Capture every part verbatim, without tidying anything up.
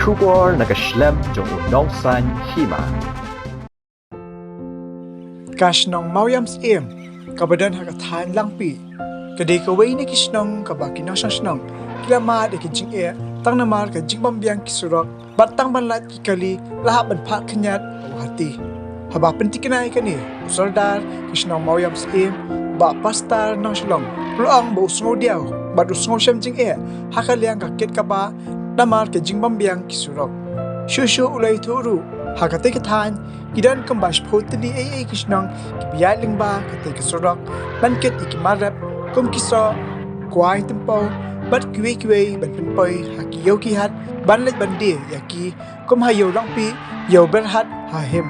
Khubor na ka shlem jong u nongsan hima. Ka shnong Mawiam Syiem, kaba don ha ka thaiñ Langpih, ka dei kawei na ki shnong kaba ki nongshong shnong ki la mad ïa ki jingeh tang namar ka jingbym biang ki surok bad tang ban lait ki kali la hap ban phah khynñiat ha u hati. Haba pyntikna ïa kane, u Sordar ka shnong Mawiam Syiem, Bah Pastor Nongshillong, u la ong ba u sngewdiaw bad u sngewshem jingeh ha ka liang ka kit kaba namar ka jingbym biang ki surok. Shuh shuh u la ïathuh ruh, ha katei ka thaiñ ki don kumba shiphew tylli ei ei ki shnong kiba ïaid lyngba katei ka surok ban kit ïa ki mar rep kum ki soh, kwai tympew bad kiwei kiwei ban pynpoi ha ki ïew ki hat ban leit ban die ïa ki kum ha ïew Langpih, ïew Berhat ha Him.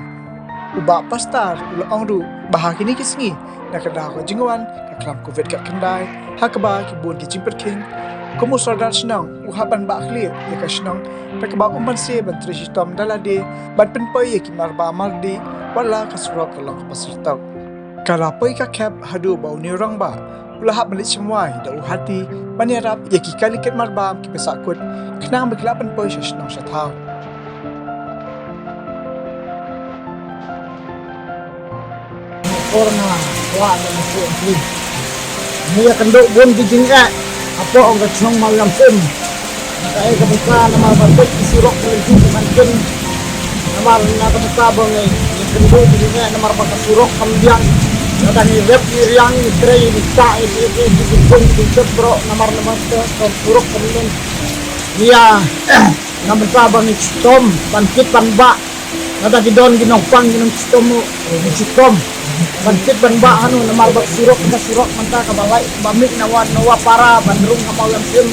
U Bah Pastor u la ong ruh ba ha kine ki sngi na ka daw ka jingwan ka khlam Covid khatkhyndai, ha kaba ki bun ki jingpyrkhing, kum u Sordar shnong u hap ban bah khlieh ïa ka shnong da kaba um banse ban trei shitom da lade ban pynpoi ïa ki marbah mardih, wat la ka surok ka long kaba syrtok. Ka la poi ka khep haduh ba une u rangbah u la hap ban leit sumwai da u hati ban ïarap ïa ki kali kit marbam kiba sahkut khnang ba ki lah pynpoi sha shnong sha thaw. Por nga kwah da nga shu ong phi, ngi ïakynduh bun ki jingeh hapoh ka shnong Mawiam Syiem. Kaei ka bynta namar ba peit ki surok ka lynti ka san kin. Namar na ka bynta ba ngi ïakynduh ki jingeh namar ba ka surok kam biang. Lada ngi rep ngi riang ngi trei ngi tah ïa ki ïa ki jingpung jingtep baroh namar namar ka surok kam biang. Ïa na ka bynta ba ngi chitom ban kit ban bah. Lada ki don ki nongpang ki nongchitom, ki chitom ban kit ban bah hano namar ba surok ka surok mynta kaba lait ba mih na wan na wa para ban rung ha Mawiam Syiem.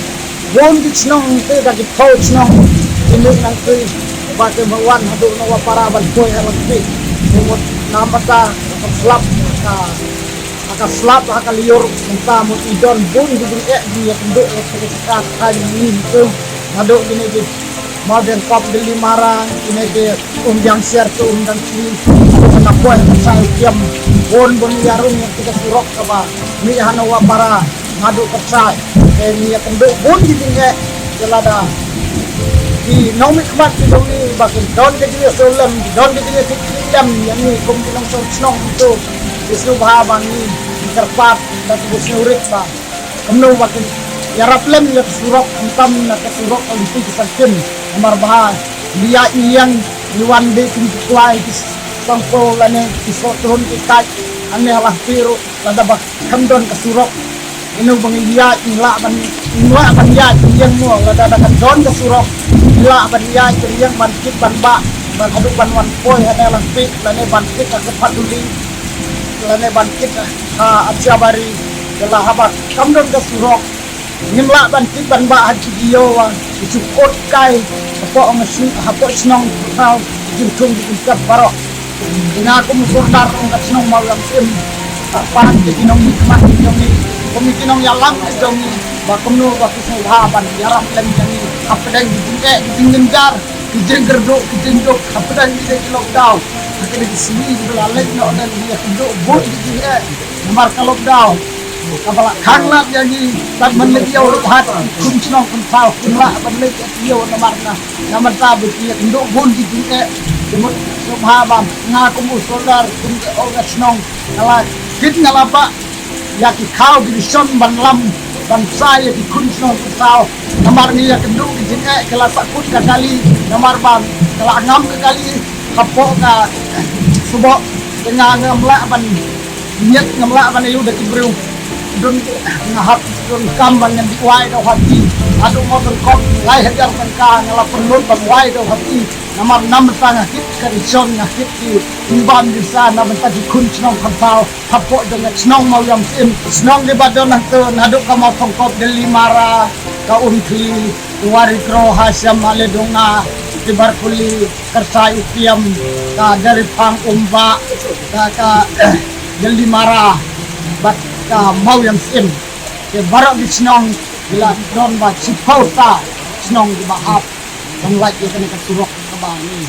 Bun ki chnong te da ki phew chnong ki mih nangtei ba ki wan haduh na wa para ban poi ha Langpih. Mut na mynta ka slap ka ha ka slap ha ka lyiur mynta mut i don bun ki jingeh jingïakynduh ïa ka jaka ka jingim tu. Naduh kine ki Mawdengkop, Delhi Mara, kine ki Umbiang Siar tu, Umbiang Chili, na poi ka Sai Kiam, bun bun ïa rung ïa ka surok kaba mih hano wa para naduh ka Sai. Te ngi ïakynduh bun ki jingeh. Te lada ki nongmihkhmat ki jong ngi ba ki don ka jingïasyriem, ki don ka jingïasyriem ïa ngi kum ki nongshong shnong tu, ki sngewbha ba ngi kyrpad da ki sngewrit ba kumno ba kin ïarap lem ïa ka surok, khamtam na ka surok ka lynti ka sangkim. Namar ba ngi ïaid ngi ïeng ngi wan de kum ki kwai ki sangko lane ki soh trun ki kait, ane ha Langpih ruh lada ba kham don ka surok. Ino ba ngi ïaid ngi lah ban, ngi lah ban ïaid ngi ïeng mo, lada da ka don ka surok ngi lah ban ïaid ban ïeng ban kit ban bah, ban haduh ban wan poi hane Langpih lane ban kit ha ka Phatduli lane ban kit ha Achabari. Te la haba kham don ka surok ngim lah ban kit ban bah ha ki ïew wa ki shu kot kai hapoh nga shu hapoh shnong thaw jingthung jingkap baroh. Nga kum u sordar kum ka shnong Mawlam Syiem. Kyrpad ïa ki nongmihkhmat ki jong ngi, kum ïa ki nongïalam ki jong ngi, ba kumno ba ki sngewbha ban ïarap lem ïa ngi hapdeng ki jingeh ki jingjynjar, ki jingkyrduh ki jingduk hapdeng kine ki lockdown. Ha kine ki sngi kiba la leit noh ngi ïakynduh bun ki jingeh namar ka lockdown. Kaba la khang lad ïa ngi, tad man leit ïew leit hat, kum shnong kum thaw kim lah ban leit ïew namar na, namar ta ba ki ïakynduh bun ki jingeh. Te mut sngewbha ba nga kum u sordar kum ka ong ka shnong, nga la kit nga la bah ïa ki khaw ki dishon ban lam ban sa ïa ki khun shnong khun thaw. Namar ngi ïakynduh ki jingeh, ki la sahkut ka kali namar ba ka la ngam ka kali hapoh ka suboh. Te nga ngam lah ban miet, ngam lah ban ïoh da ki briew. Don nga hap don kam ban ngan dih wai da u hati. Haduh mo tang kop lai hajar tyngka nga la pynlut ban wai da u hati. Namar na bynta nga kit ka dishon, nga kit ki jingbam jingsa, na bynta ki khun shnong khun thaw hapoh jong ka shnong Mawlam Syiem. Shnong kiba don hangto naduh ka Mawthongkop, Delhi Mara, ka Umthli, Wari Kro, Hasem, Maledunga, Kibarkuli, Karsai, Ukiam, ka Dariphang, Umbah, ka, ka Delhi Mara bad ka Mawlam Syiem. Te baroh ki shnong ki la don ba shiphew ta shnong kiba hap ban lait ïa kane ka surok kaba ngi